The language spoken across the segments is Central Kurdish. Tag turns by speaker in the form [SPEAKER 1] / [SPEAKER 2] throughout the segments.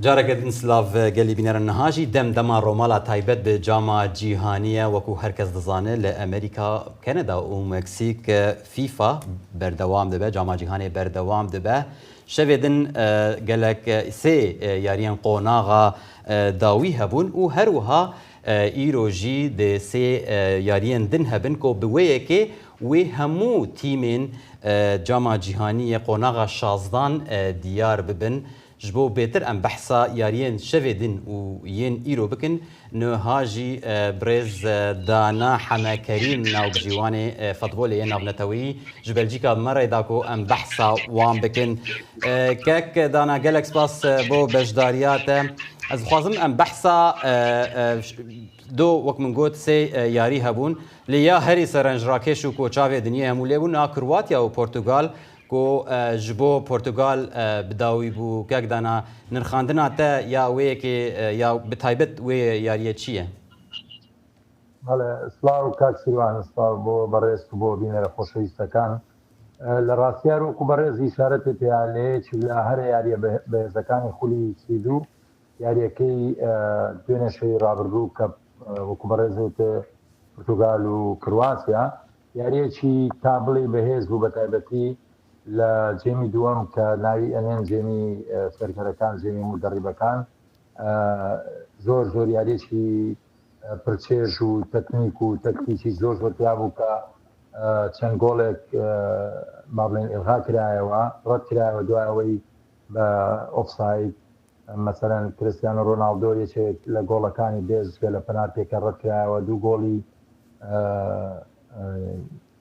[SPEAKER 1] جارەکە دن سلاڤ گەلی بینەران نها ژی دەم دەما ڕۆمالا تایبەت بە جاما جیهانیە وەکو هەر کەس دزانێ لە ئەمریکا کەنەدا و مەکسیک فیفا بەردەوام دبە جاما جیهانێ بەردەوام دبە شەڤێ دن گەلەک سێ یاریەن قۆناغا داوی هەبوون و هەروها ئیرۆ ژی دێ سێ یاریەن دن هەبن کۆ bi wê yekê wê hemû tîmên Cama Cîhanî yê qonaxa şazdan diyar bibin. Ji bo bêtir em behsa yariyên şevê din û yên îro bikin, niha jî birêz Dana Heme Kerîm navbijîwanê fetbolê yê navneteweyî ji Belcîka me re da ku em behsa wan bikin. Kek Dana gelek spas bo beşdariya te. Ez dixwazim em behsa do wek min got sê yarî hebûn lê ya herî serencrakêş û ku çavê dinyê hemû lê bûn a Kroatya û Portugal ku ji bo Portugal bi dawî bû. Kek Dana nirxandina te ya wê yekê ya bi taybet wê yariyê çi ye?
[SPEAKER 2] Bele, silav kak Sîrwan, silav bo بەڕێز و بۆ بینەرە خۆشەویستەکان. لە ڕاستیار وەکو بەڕێز ئیشارەتێ پێیا لە یەکێک لە هەرە یاریە بەهێزەکانی خولی 32 یاریەکەی دوێنێ شەوی ڕابردوو کە وەکو بەڕێز وتێ پرتوگال و کرواتیا یاریەکی تا بڵێی بەهێز بوو بە تایبەتی لە جێمی دووەم کە ناوی ئەنێن جێمی فێرکەرەکان جێمی مودەڕیبەکان زۆر زۆر یاریەکی پرچێژ و تەکنیک و تەکتیکی زۆر زۆر تیا بوو کە چەند گۆڵێک با بڵێن ئیلغا کرایەوە ڕەت کرایەوە دوای ئەوەی بە ئۆفساید مەسەلەن کریستیانۆ رۆناڵدۆ یەکێک لە گۆڵەکانی بێجگە لە پەنارتێکە ڕەتکرایەوە، دوو گۆڵی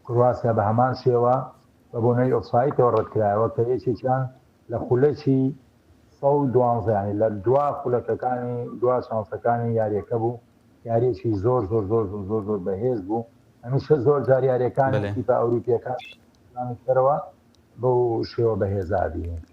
[SPEAKER 2] کرواسیا بە هەمان شێوە بە بۆنەی ئۆفسایتەوە ڕەتکرایەوە کە یەکێکیان لە خولەکی 112 ینی لە دوا خولەکەکانی دوا چانسەکانی یاریەکە بوو یاریەکی زۆر زۆر زۆر زۆر زۆر زۆر بەهێز بوو هەمیشە زۆر جار یاریەکانی تیپە ئەوروپیەکان سەرەوە بەو شێوە بەهێزە ئەبینین.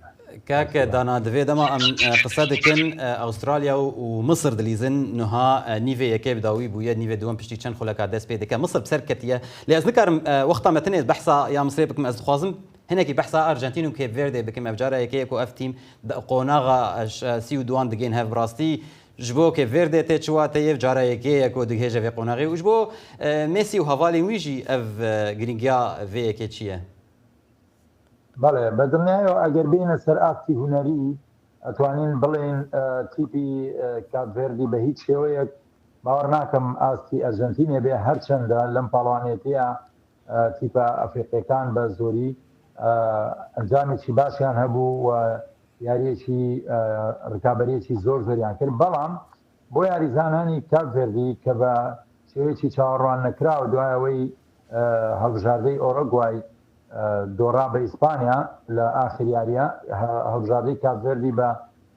[SPEAKER 1] کاک دانا divê dema em qise dikin Awistralya û Misir dilîzin niha nîvê yekê bi dawî bûye nîvê duwem piştî çend xuleka dest pê dike Misir bi ser ketiye lê ez nikarim wexta me tenê behsa ya Misirê bikim ez dixwazim hinekî behsa Argentîn û Cape Verde bikim ev cara yekê ye ku ev tîm di qonaxa 32an digên hev bi rastî ji bo Cape Verde tê çi wateyê cara yekê ye ku digihêje vê qonaxê û ji bo Messi û hevalên wî jî ev girîngiya vê yekê çi ye?
[SPEAKER 2] بەڵێ بە دڵنیایەوە ئەگەر بێینە سەر ئاستی هونەری ئەتوانین بڵێین تیپی کاپڤێردی بە هیچ شێوەیەک باوەڕ ناکەم ئاستی ئەرجەنتینێ بێ هەرچەندە لەم پاڵەوانێتیە تیپە ئەفریقیەکان بە زۆری ئەنجامێکی باشیان هەبوو و یاریەکی ڕکابەریەکی زۆر زۆریان کرد بەڵام بۆ یاریزانانی کاپڤێردی کە بە شێوەیەکی چاوەڕوان نەکراو دوای ئەوەی هەڵبژاردەی ئۆرۆگوای دۆڕا بە ئیسپانیا لە ئاخر یاریە هەڵبژاردەی کاپڤێردی بە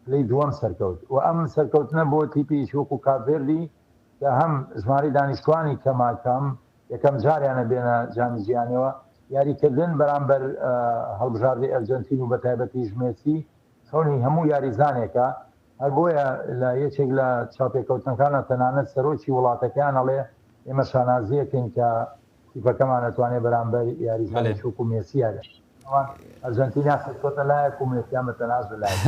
[SPEAKER 2] پلەی دووەم سەرکەوت و ئەم سەرکەوتنە بۆ تیپی وەکو کاپڤێردی کە هەم ژمارەی دانیشتوانی کەمە کە هەم یەکەم جاریانە بێنە جامی جیهانیەوە یاریکردن بەرامبەر هەڵبژاردەی ئەرجەنتین و بەتایبەتیش مێسی خەونی هەموو یاریزانێکە هەر بۆیە لە یەکێک لە چاوپێکەوتنەکانە تەنانەت سەرۆکی وڵاتەکەیان ئەڵێ ئێمە شانازیەکەین کە تیپەکەمان ئەتوانێت بەرامبەر یاریزانێکی وەکو مێسی یاری ئەرجەنتینا خستۆتە لایەک و مێسیان بە تەناز لە لایەک.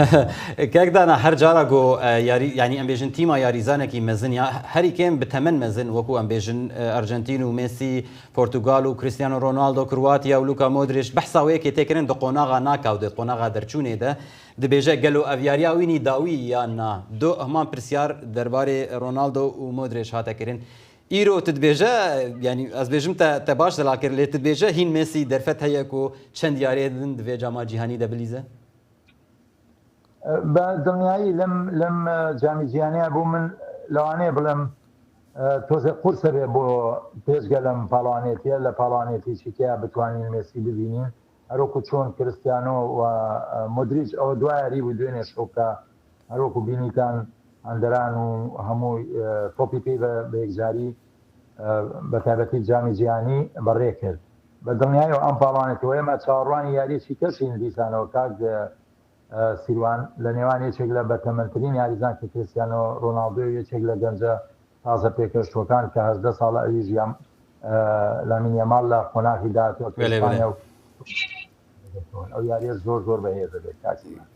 [SPEAKER 1] کاک دانا هەر جارا گۆ یاری یانی ئەم بێژن تیما یاریزانێکی مەزن یا هەری کێم بە تەمەن مەزن وەکو ئەم بێژن ئەرجەنتین و مێسی پۆرتوگال و کریستیانۆ رۆناڵدۆ کرواتیا و لوکا مۆدریش بەحسا وەیەکێ تێکردن دە قۆناغا ناکاو دێت قۆناغا دەرچوونێ دە دبێژە گەلۆ ئەڤ یاریا وینی داوی یان نا دۆ هەمان پرسیار دەربارەی رۆناڵدۆ و مۆدرێش هاتە کردن ئیرۆ tu dibêje yanî ez bêjim te te baş zelal kir lê tu dibêje hîn Messi derfet heye ku çend yarê din di vê cama cîhanî de bilîze?
[SPEAKER 2] بە دڵنیایی لەم لەم جامی جیهانیە بۆ من لەوانەیە بڵێم تۆزێ قورسە بێ بۆ پێشگە لەم پاڵەوانێتیە لە پاڵەوانێتیی تیا بتوانین مێسی ببینین هەروەکو چۆن کریستیانۆ و مۆدریچ ئەوە دوا یاری بوو دوێنێ شەو کە هەروەکو بینیتان هەندەران و هەموو تۆپی پێی بە یەکجاری بە تایبەتی جامی جیهانی بەڕێ کرد بە دڵنیایەوە ئەم پاڵانێتەوە ئێمە چاوەڕوانی یاریەکی کەشین دیسانەوە کاک سیروان لە نێوان یەکێک لە بەتەمەنترین یاریزان کە کریستیانۆ رۆناڵدۆ و یەکێک لە گەنجە تازە پێکەشتووەکان کە 18 ساڵە ئەویش لامین یامال لە قۆناغی داهاتووە کە ئیسپانیا و ئەو یاریە زۆر زۆر بەهێزە بێت کاک سیروان.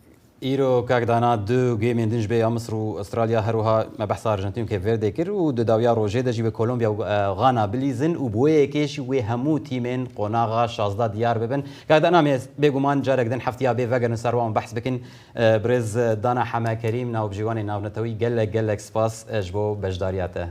[SPEAKER 1] Îro kak Dana du gêmên din ji bê ya Misir û Astralya her wiha me behsa Arjantîn û Cape Verde kir û di dawiya rojê de jî wê Kolombiya û Ghana bilîzin û bi wê yekê jî wê hemû tîmên qonaxa 16 diyar bibin. Kak Dana em ê bêguman carek din heftiya bê vegerin ser wan û behs bikin. Birêz Dana Heme Kerîm navbijîwanê navnetewî gelek gelek spas ji bo beşdariya te.